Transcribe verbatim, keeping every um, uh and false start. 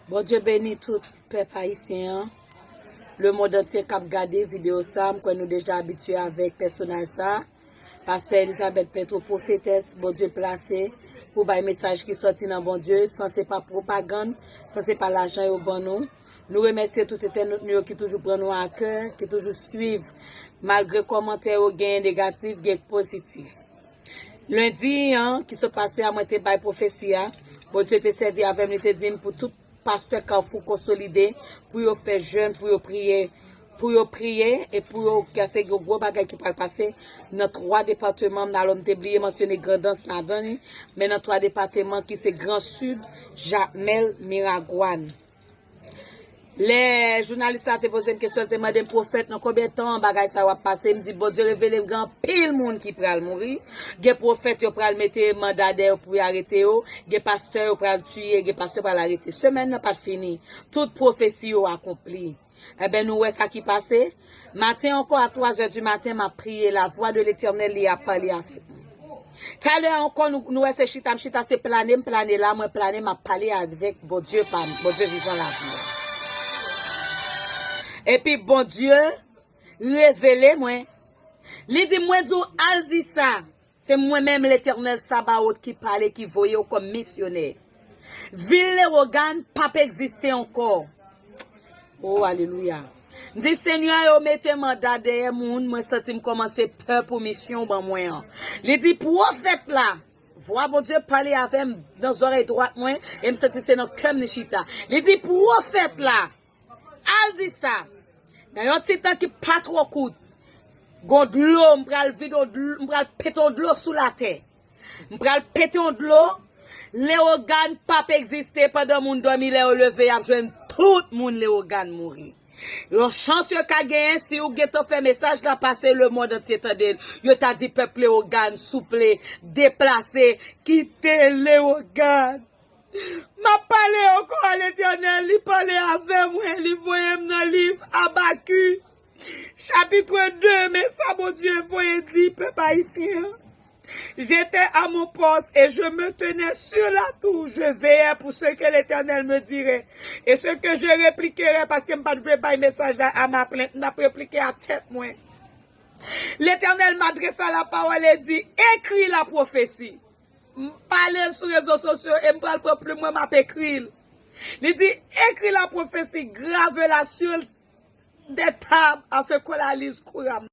Bondye beni tout pèp ayisyen an. Lemonn antye k ap gade videyo sa, m kwè nou deja abitye avèk pèsonaj sa. Pastè Elizabeth Petro, pwofetès Bondye plase pou bay mesaj ki sòti nan Bondye, san se pa pwopagann, san se pa lajan yo ban nou. Nou remèsye tout entènot nou yo ki toujou pran nou a kè, ki toujou swiv, malgre kòmantè yo gen negatif, gen pozitif. Lendi an ki sot pase a, mwen te bay pwofesi a. Bondye te sèvi avè m, li te di m pou tout pastè Kafou konsolide, pou yo fè jèn, pou yo priye, pou yo priye e pou yo kase yon gwo bagay ki pral pase nan twa depatman. M alò m te bliye mansyone Grandans ladan li, men nan twa depatman ki se Gran Sid, Jakmèl, Miragwàn. Lè jounalis la te poze m kesyon, l te mande m, pwofèt, nan konbyen tan bagay sa yo ap pase? M di, Bondye revele m gen anpil moun ki pral mouri. Gen pwofèt yo pral mete manda dèyè yo pou yo arete yo. Gen pastè yo pral tiye, gen pastè pral arete. Semèn nan pa t fini. Tout pwofesi yo akonpli. Enben, nou wè sa ki pase. Maten ankò, a twa zè di maten, m ap priye. La vwa de Letènèl, li ap pale avèk mwen. Talè ankò, nou, nou wè se chita, m chita, se plane, m plane la, mwen plane, m ap pale avèk Bondye pa m, Bondye vivan lavi. Epi Bondye revele mwen. Li di, mwen di w, al di sa. Se mwen menm, Letènèl Sabawot, ki pale, ki voye w kòm misyonè. Vil Lewogàn p ap egziste ankò. O, alelouya. M di, Senyè, yo mete manda dèyè moun, mwen santi m kòmanse pè pou misyon w ban mwen an. Li di, pwofèt la, vwa Bondye pale avè m nan zòrèy dwat mwen, e m santi se nan kè m li chita. Li di, pwofèt la, al di sa, nan yon ti tan ki pa twò kout, gon dlo, m pral vide yon dlo, m pral pete yon dlo sou latè. M pral pete yon dlo. Lewogàn p ap egziste pandan moun dòmi, lè yo leve, y ap jwenn tout moun Lewogàn mouri. Yon chans yo ka genyen, si ou gentan fè mesaj la pase, lemonn antye tande l. Yo ta di pèp Lewogàn, souple, deplase, kite Lewogàn. M ap pale ankò a Letènèl, li pale avè mwen, li voye m nan liv Abakik, chapit de, men sa Bondye voye di pèp ayisyen an. J'étais à mon poste et je me tenais sur la tour, je veillais pour ce que l'Éternel me dirait et ce que je répliquerais, paske m pa t vle bay mesaj la a ma plent, m t ap replike a tèt mwen. Letènèl m adrese a lapawòl e di, ekri la pwofesi. M pale l sou rezo sosyo e m pral pran plim mwen, m ap ekri l. Li di, écris la prophétie, grave-la sur des tables afin qu'on la lise couramment.